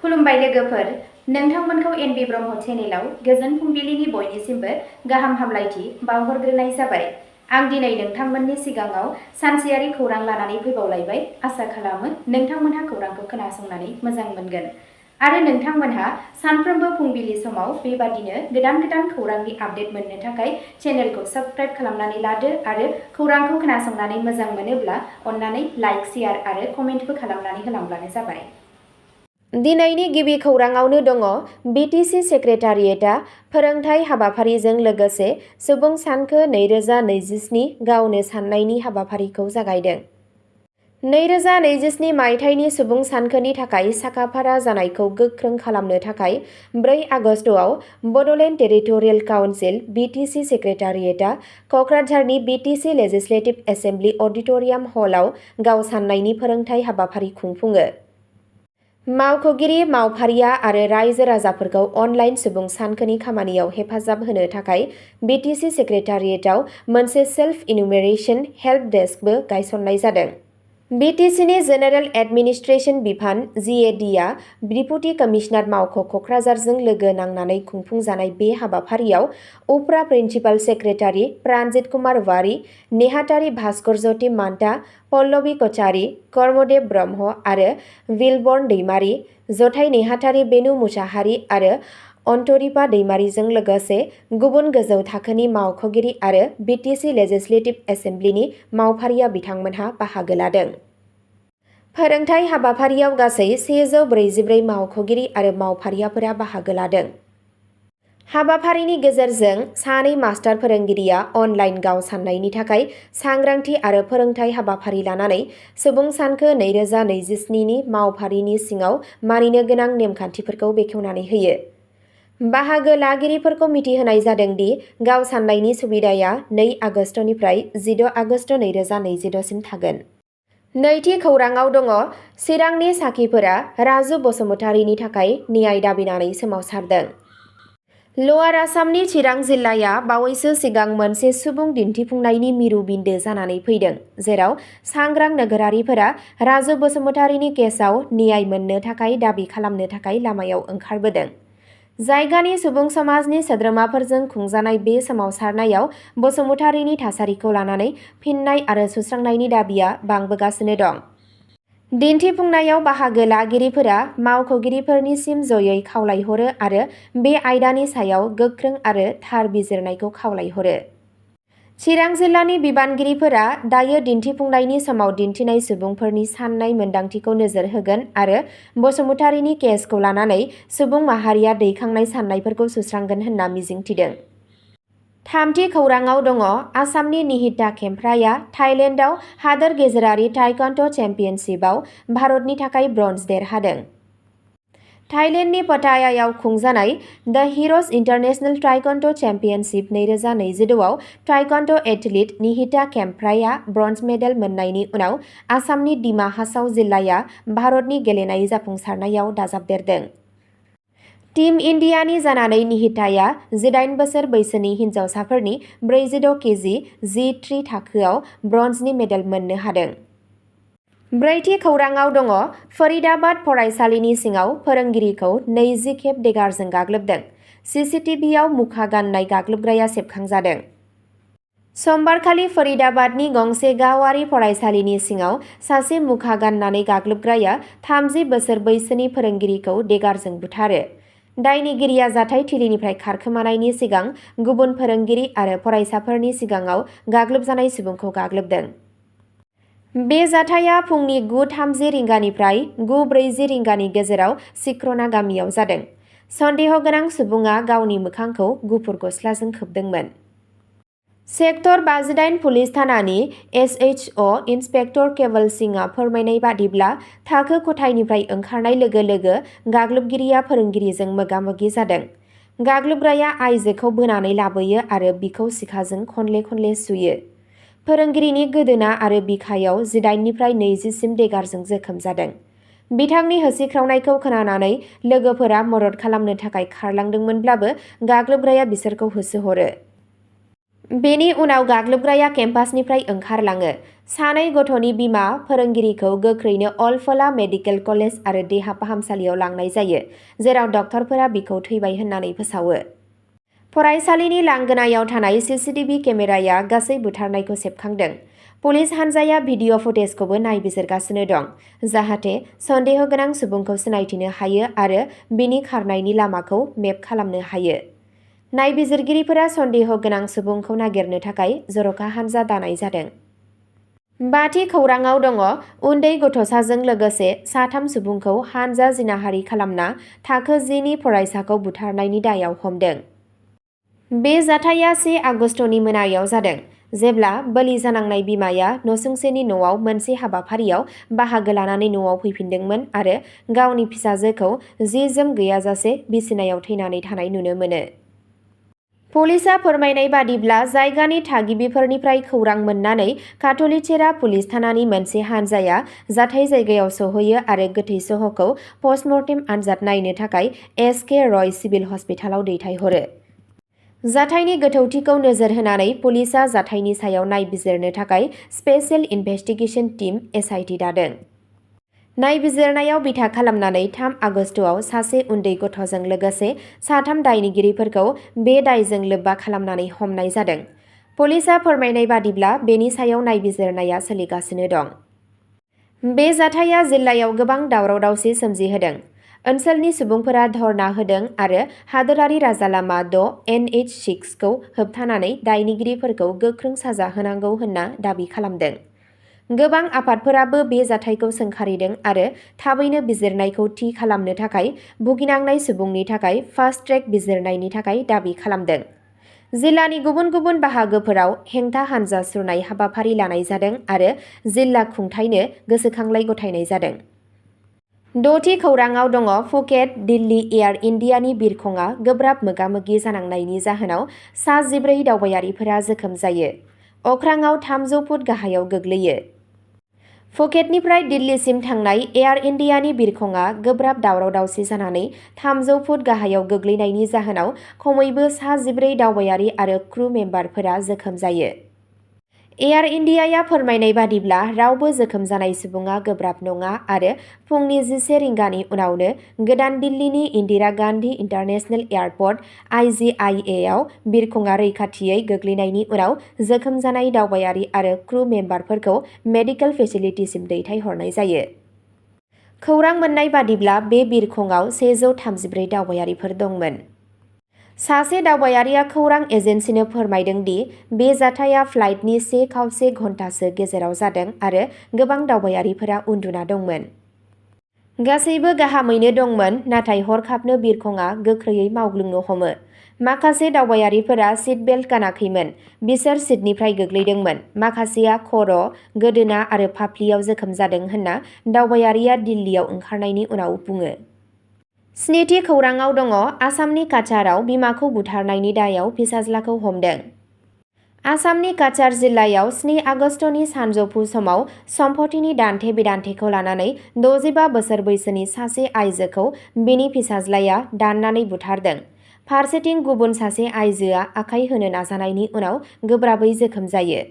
खुलुमबाय लोगोफोर, नोंथांमोनखौ एनबि ब्रह्म चेनेलाव गोजोन फुंबिलिनि बयनिसिमबो गाहाम हामलायथि बावहरग्रोनाय जाबाय। आं दिनै नोंथांमोननि सिगाङाव सानसेयारि खौरां लानानै फैबावलायबाय। आसा खालामो नोंथांमोनहा खौरांखौ खोनासंनानै मोजां मोनगोन आरो नोंथांमोनहा सानफ्रोमबो फुंबिलि समाव बेबादिनो गोदान खौरांनि आपडेट मोननो थाखाय चेनेलखौ साबस्क्राइब खालामनानै लादो आरो खौरांखौ खोनासंनानै मोजां मोनोब्ला अन्नानै लाइक, शेयार आरो कमेन्टबो खालामनानै होलांब्लानो जाबाय। दिनैनि गिबि खौराङावनो दङ BTC सेक्रेटारियेटआ फोरोंथाय हाबाफारिजों लोगोसे सुबुं सानखो 2027 गावनो साननायनि हाबाफारिखौ जागायदों। 2027 मायथाइनि सुबुं सानखोनि थाखाय साखाफारा जानायखौ गोख्रों खालामनो थाखाय 4 आगस्टआव बड'लेण्ड टेरिटरियेल काउन्सिल BTC सेक्रेटारियेटआ क'क्राझारनि BTC लेजिस्लेटिभ एसेमब्लि अडिट'रियाम हलआव गाव साननायनि फोरोंथाय हाबाफारि खुंफुङो। मावख'गिरि मावफारिया आरो रायजो राजाफोरखौ अनलाइन सुबुं सानखोनि खामानियाव हेफाजाब होनो थाखाय BTC सेक्रेटारियेटआव मोनसे सेल्फ इनुमेरेशन हेल्प डेस्कबो गायसननाय जादों। BTCनि जेनेरेल एडमिनिस्ट्रेशन बिफान GADआ डिपुटि कमिशनार मावख' क'क्राझारजों लोगो नांनानै खुंफुंजानाय बे हाबाफारियाव उफ्रा प्रिन्सिपाल सेक्रेटारि प्राणजित कुमार वारि, नेहाथारि भास्कर ज्योति मान्टा, पल्लबी कछारी, कर्मदेव ब्रह्म आरो विलबर्न दैमारी, जथाइ नेहाथारि बेनु मुसाहारि आरो अन्तरिपा दैमारीजों लोगोसे गुबुन गोजौ थाखोनि मावख'गिरि आरो BTC लेजिस्लेटिभ एसेमब्लिनि मावफारिया बिथांमोनहा बाहागो लादों। फोरोंथाय हाबाफारियाव गासै 144 मावख'गिरि आरो मावफारियाफोरा बाहागो लादों। हाबाफारिनि गेजेरजों सानै मास्टार फोरोंगिरिया अनलाइन गाव साननायनि थाखाय सांग्रांथि आरो फोरोंथाय हाबाफारि लानानै सुबुं सानखो 2027नि मावफारिनि सिङाव मानिनो गोनां नेमखान्थिफोरखौ बेखेवनानै होयो। बाहागो लागिरिफोरखौ मिथिहोनाय जादों दि गाव साननायनि सुबिदाया 2 आगस्टनिफ्राय 16 आगस्ट 2022 सिम थागोन। नैथि खौराङाव दङ चिरांनि साखिफोरा राजु बसुमतारीनि थाखाय न्याय दाबिनानै सोमावसारदों। लवार आसामनि चिरां जिल्लाया बावैसो सिगां मोनसे सुबुं दिन्थिफुंनायनि मिरु बिन्दो जानानै फैदों, जेराव सांग्रां नोगोरारिफोरा राजु बसुमतारीनि केसआव न्याय मोननो थाखाय दाबि खालामनो थाखाय लामायाव ओंखारबोदों। जायगानि सुबुं समाजनि सोद्रोमाफोरजों खुंजानाय बे सोमावसारनायाव बसुमतारीनि थासारिखौ लानानै फिननाय आरो सुस्रांनायनि दाबिया बांबोगासिनो दं। दिन्थिफुंनायाव बाहागो लागिरिफोरा मावख'गिरिफोरनिसिम जयै खावलायहरो आरो बे आयदानि सायाव गोख्रों आरो थार बिजिरनायखौ खावलायहरो। चिरां जिल्लानि बिबानगिरिफोरा दायो दिन्थिफुंनायनि समाव दिन्थिनाय सुबुंफोरनि साननाय मोन्दांथिखौ नोजोर होगोन आरो बसुमतारीनि केसखौ लानानै सुबुं माहारिया दैखांनाय साननायफोरखौ सुस्रांगोन होनना मिजिंथिदों। थामथि खौराङाव दङ आसामनि निहिता खेमफ्राया थाइलेण्डआव हादोर गेजेरारि ताइक्वान्ड' चेम्पियनशिपआव भारतनि थाखाय ब्रन्ज देरहादों। थाइलेण्डनि पटायायाव खुंजानाय द हिर'ज इन्टारनेशनेल ताइक्वान्ड' चेम्पियनशिप 2026 आव ताइक्वान्ड' एथलीट निहिता खेमफ्राया ब्रन्ज मेडेल मोननायनि उनाव आसामनि डिमा हासाव जिल्लाया भारतनि गेलेनाय जाफुंसारनायाव दाजाबदेरदों। टीम इन्डियानि जानानै निहिताया 18 बोसोर बैसोनि हिन्जावसाफोरनि 46 केजि जी3 थाखोआव ब्रन्जनि मेडेल मोननो हादों। ब्रैथि खौराङाव दङ फरिदाबाद फरायसालिनि सिङाव फोरोंगिरिखौ 20 खेब देगारजों गाग्लोबदों। CCTVआव मुखा गाननाय गाग्लोबग्राया सेबखांजादों। समबारखालि फरिदाबादनि गंसे गावारि फरायसालिनि सिङाव सासे मुखा गाननानै गाग्लोबग्राया 30 बोसोर बैसोनि फोरोंगिरिखौ देगारजों बुथारो। दायनिगिरिया जाथाय थिलिनिफ्राय खारखोमानायनि सिगां गुबुन फोरोंगिरि आरो फरायसाफोरनि सिगाङाव गाग्लोबजानाय सुबुंखौ गाग्लोबदों। बे जाथाया फुंनि 9:30 रिंगानिफ्राय 9:40 रिंगानि गेजेराव सिक्रना गामियाव जादों। सन्देह गोनां सुबुङा गावनि मोखांखौ गुफुर गस्लाजों खोबदोंमोन। सेक्टर 58 पुलिस थानानि SHO इन्सपेक्टर केवल सिंहआ फोरमायनाय बादिब्ला थाखो खथायनिफ्राय ओंखारनाय लोगो लोगो गाग्लोबगिरिया फोरोंगिरिजों मोगा-मोगि जादों। गाग्लोबग्राया आइजोखौ बोनानै लाबोयो आरो बिखौ सिखाजों खनले सुयो। फोरोंगिरिनि गोदोना आरो बिखायाव 18 निफ्राय 20 सिम देगारजों जोखोम जादों। बिथांनि होसिख्रावनायखौ खोनानानै लोगोफोरा मदद खालामनो थाखाय खारलांदोंमोनब्लाबो गाग्लोबग्राया बिसोरखौ होसोहरो। बेनि उनाव गाग्लोबग्राया केम्पासनिफ्राय ओंखारलाङो। सानै गथ'नि बिमा फोरोंगिरिखौ गोख्रैनो अलफला मेडिकेल कलेज आरो देहा फाहामसालियाव लांनाय जायो, जेराव डक्टरफोरा बिखौ थैबाय होननानै फोसावो। फरायसालिनि लांगोनायाव थानाय सीसीटीवी केमेराया गासै बुथारनायखौ सेबखांदों। पुलिस हान्जाया भिडिअ' फुटेजखौबो नायबिजिरगासिनो दं, जाहाथे सन्देह गोनां सुबुंखौ सिनायथिनो हायो आरो बिनि खारनायनि लामाखौ मेप खालामनो हायो। नायबिजिरगिरिफोरा सन्देह गोनां सुबुंखौ नागिरनो थाखाय जर'खा हान्जा दानाय जादों। बाथि खौराङाव दङ उन्दै गथ'साजों लोगोसे साथाम सुबुंखौ हानजा जिनाहारि खालामना थाखो 10 नि फरायसाखौ बुथारनायनि दायाव हमदों। बे जाथाया 1 आगस्टनि मोनायाव जादों, जेब्ला बोलि जानांनाय बिमाया नसुंसेनि न'आव मोनसे हाबाफारियाव बाहागो लानानै न'आव फैफिनदोंमोन आरो गावनि फिसाजोखौ जि-जोम गैयाजासे बिसिनायाव थैनानै थानाय नुनो मोनो। पुलिसआ फोरमायनाय बादिब्ला जायगानि थागिबिफोरनिफ्राय खौरां मोननानै काथलिचेरा पुलिस थानानि मोनसे हानजाया जाथाय जायगायाव सौहैयो आरो गोथै सह'खौ पस्टमर्टेम आनजाद नायनो थाखाय एस.के. रय सिभिल हस्पिटालाव दैथायहरो। जाथायनि गोथौथिखौ नोजोर होनानै पुलिसआ जाथायनि सायाव नायबिजिरनो थाखाय स्पेशेल इनभेस्टिगेशन टीम (एसआइटी) दादों। नायबिजिरनायाव बिथा खालामनानै 3 आगस्टआव सासे उन्दै गथ'जों लोगोसे साथाम दायनिगिरिफोरखौ बे दायजों लोब्बा खालामनानै हमनाय जादों। पुलिसआ फोरमायनाय बादिब्ला बेनि सायाव नायबिजिरनाया सोलिगासिनो दं। बे जाथाया जिल्लायाव गोबां दावराव-दावसि सोमजिहोदों। ओनसोलनि सुबुंफोरा धर्ना होदों आरो हादोरारि राजालामा 6 (NH6) खौ होबथानानै दायनिगिरिफोरखौ गोख्रों साजा होनांगौ होनना दाबि खालामदों। गोबां आफादफोराबो बे जाथायखौ सोंखारिदों आरो थाबैनो बिजिरनायखौ थि खालामनो थाखाय भुगिनांनाय सुबुंनि थाखाय फास्ट-ट्रेक बिजिरनायनि थाखाय दाबि खालामदों। जिल्लानि गुबुन गुबुन बाहागोफोराव हेंथा हानजा सुरनाय हाबाफारि लानाय जादों आरो जिल्ला खुंथायनो गोसोखांलाइ गथायनाय जादों। 6थि खौराङाव दङ फुकेट दिल्ली एयार इन्डियानि बिरखंआ गोब्राब मोगा-मोगि जानांनायनि जाहोनाव सा 14 दावबायारिफोरा जोखोम जायो। अख्राङाव 300 फुट गाहायाव गोग्लैयो। फुकेटनिफ्राय दिल्लीसिम थांनाय एयार इन्डियानि बिरखंआ गोब्राब दावराव-दावसि जानानै 300 फुट गाहायाव गोग्लैनायनि जाहोनाव खमैबो सा 14 दावबायारि आरो क्रू मेम्बारफोरा जोखोम जायो। एयार इन्डियाया फोरमायनाय बादिब्ला रावबो जोखोम जानाय सुबुङा गोब्राब नङा आरो फुंनि 11 रिंगानि उनावनो गोदान दिल्लीनि Indira Gandhi international airport (IGIA) आव बिरखंआ रैखाथियै गोग्लैनायनि उनाव जोखोम जानाय दावबायारि आरो क्रू मेम्बारफोरखौ मेडिकेल फेसिलिटिसिम दैथायहरनाय जायो। खौरां मोन्नाय बादिब्ला बे बिरखंआव 134 दावबायारिफोर दंमोन। सासे दावबायारिया खौरां एजेन्सिनो फोरमायदों दि बे जाथाया फ्लाइटनि 1 खावसे घन्टासो गेजेराव जादों आरो गोबां दावबायारिफोरा उन्दुना दंमोन। गासैबो गाहामैनो दंमोन, नाथाय हरखाबनो बिरखंआ गोख्रैयै मावग्लुंनो हमो। माखासे दावबायारिफोरा सिट बेल्ट गानाखैमोन। बिसोर सिटनिफ्राय गोग्लैदोंमोन। माखासेया खर', गोदोना आरो फाफ्लियाव जोखोम जादों होनना दावबायारिया दिल्लीयाव ओंखारनायनि उनाव बुङो। 7थि खौराङाव दङ आसामनि काछारआव बिमाखौ बुथारनायनि दायाव फिसाज्लाखौ हमदों। आसामनि काछार जिल्लायाव 7 आगस्टनि सानजौफु समाव सम्पथिनि दान्थे-बिदान्थेखौ लानानै 65 बोसोर बैसोनि सासे आइजोखौ बिनि फिसाज्लाया दाननानै बुथारदों। फारसेथिं गुबुन सासे आइजोआ आखाइ होनो नाजानायनि उनाव गोब्राबै जोखोम जायो।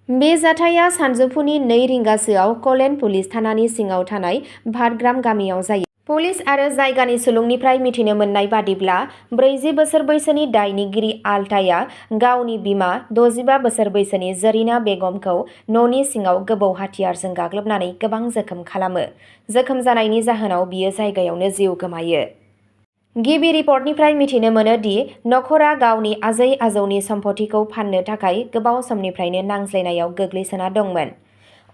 बे जाथाया सानजौफुनि 2 रिंगासोआव कलेन पुलिस थानानि सिङाव थानाय भाटग्राम गामियाव जायो। पुलिस आरो जायगानि सुलुंनिफ्राय मिथिनो मोननाय बादिब्ला 40 बोसोर बैसोनि दायनिगिरि आल्ताया गावनि बिमा 65 बोसोर बैसोनि जरिना बेगमखौ न'नि सिङाव गोबौ हाथियारजों गाग्लोबनानै गोबां जोखोम खालामो। जोखोम जानायनि जाहोनाव बियो जायगायावनो जिउ गोमायो। गिबि रिपर्टनिफ्राय मिथिनो मोनो दि नखरा गावनि आजै-आजौनि सम्पथिखौ फान्नो थाखाय गोबाव समनिफ्रायनो नांज्लायनायाव गोग्लैसोना दंमोन।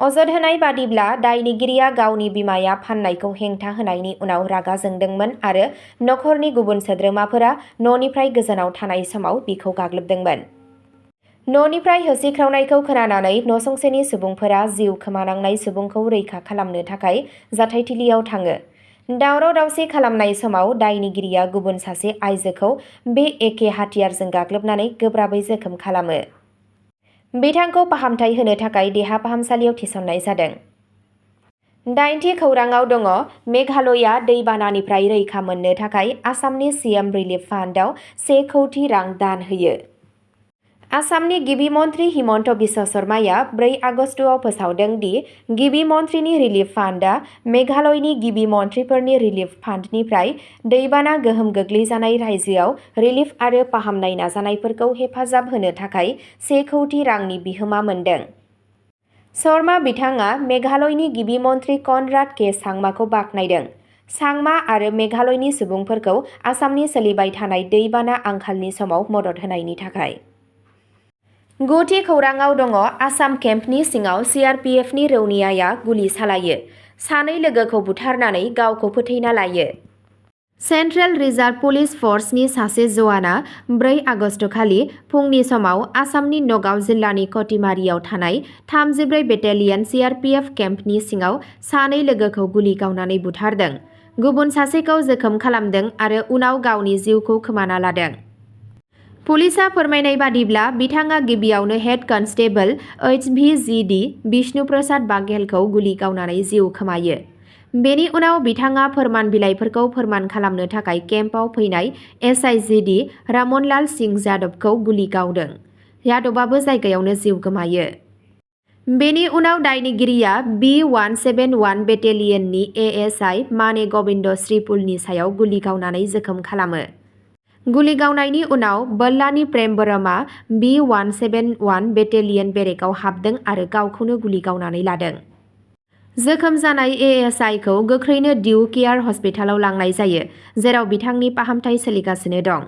अजद होनाय बादिब्ला दायनिगिरिया गावनि बिमाया फान्नायखौ हेंथा होनायनि उनाव रागा जोंदोंमोन आरो नखरनि गुबुन सोद्रोमाफोरा न'निफ्राय गोजानाव थानाय समाव बिखौ गाग्लोबदोंमोन। न'निफ्राय होसिख्रावनायखौ खोनानानै नसुंसेनि सुबुंफोरा जिउ खोमानांनाय सुबुंखौ रैखा खालामनो थाखाय जाथायथिलियाव थाङो। दावराव-दावसि खालामनाय समाव दायनिगिरिया गुबुन सासे आइजोखौ बे एखे हाथियारजों गाग्लोबनानै गोब्राबै जोखोम खालामो। बिथांखौ फाहामथाय होनो थाखाय देहा फाहामसालियाव थिसननाय जादों। 8थि खौराङाव दङ मेघालयआ दैबानानिफ्राय रैखा मोननो थाखाय आसामनि सिएम रिलिफ फान्डआव 1 कौटि रां दान होयो। आसामनि गिबि मन्थ्रि हिमन्त बिश्व शर्माया 4 आगस्टआव फोसावदों दि गिबि मन्थ्रिनि रिलिफ फान्डआ मेघालयनि गिबि मन्थ्रिफोरनि रिलिफ फान्डनिफ्राय दैबाना गोहोम गोग्लैजानाय रायजोआव रिलिफ आरो फाहामनाय नाजानायफोरखौ हेफाजाब होनो थाखाय 1 कौटि रांनि बिहोमा मोन्दों। शर्मा बिथाङा मेघालयनि गिबि मन्थ्रि कनराड के सांमाखौ बाख्नायदों। सांमा आरो मेघालयनि सुबुंफोरखौ आसामनि सोलिबाय थानाय दैबाना आंखालनि समाव मदद होनायनि थाखाय। गुथि खौराङाव दङ आसाम केम्पनि सिङाव CRPFनि रौनियाया गुलि सालायो। 2 लोगोखौ बुथारनानै गावखौ फोथैना लायो। सेन्ट्रेल रिजार्भ पुलिस फर्सनि सासे जवाना 4 आगस्टखालि फुंनि समाव आसामनि नगाव जिल्लानि कटिमारियाव थानाय 34 बेटेलियन CRPF केम्पनि सिङाव 2 लोगोखौ गुलि गावनानै बुथारदों। गुबुन सासेखौ जोखोम खालामदों आरो उनाव गावनि जिउखौ खोमाना लादों। पुलिसआ फोरमायनाय बादिब्ला बिथाङा गिबियावनो head constable HVGD Bishnu Prasad बाघेलखौ गुलि गावनानै जिउ खोमायो। बेनि उनाव बिथाङा फोरमान बिलाइफोरखौ फोरमान खालामनो थाखाय केम्पआव फैनाय SIGD रामनलाल सिंह यादवखौ गुलि गावदों। यादवआबो जायगायावनो जिउ गोमायो। बेनि उनाव दायनिगिरिया B171 बेटेलियननि ASI माने गविन्द श्रीपुलनि सायाव गुलि गावनानै जोखोम खालामो। गुलि गावनायनि उनाव बल्लानि प्रेमबरमआ B171 बेटेलियन बेरेकाव हाबदों आरो गावखौनो गुलि गावनानै लादों। जोखोम जानाय ASIखौ गोख्रैनो डिउ केयार हस्पिटालाव लांनाय जायो, जेराव बिथांनि फाहामथाय सोलिगासिनो दं।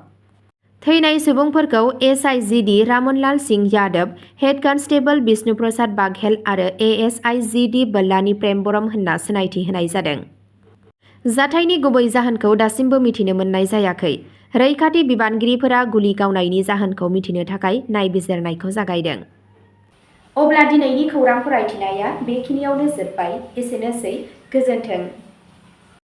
थैनाय सुबुंफोरखौ SIGD Ramanlal Singh Yadav, head constable Bishnu Prasad Baghel आरो ASIGD बल्लानि प्रेमबरम होनना सिनायथि होनाय जादों। जाथायनि गुबै जाहोनखौ दासिमबो मिथिनो मोननाय जायाखै। रैखाथि बिबानगिरिफोरा गुलि गावनायनि जाहोनखौ मिथिनो थाखाय नायबिजिरनायखौ जागायदों। अब्ला दिनैनि खौरां फरायथिनाया बेखिनियावनो जोब्बाय। एसेनोसै, गोजोन्थों।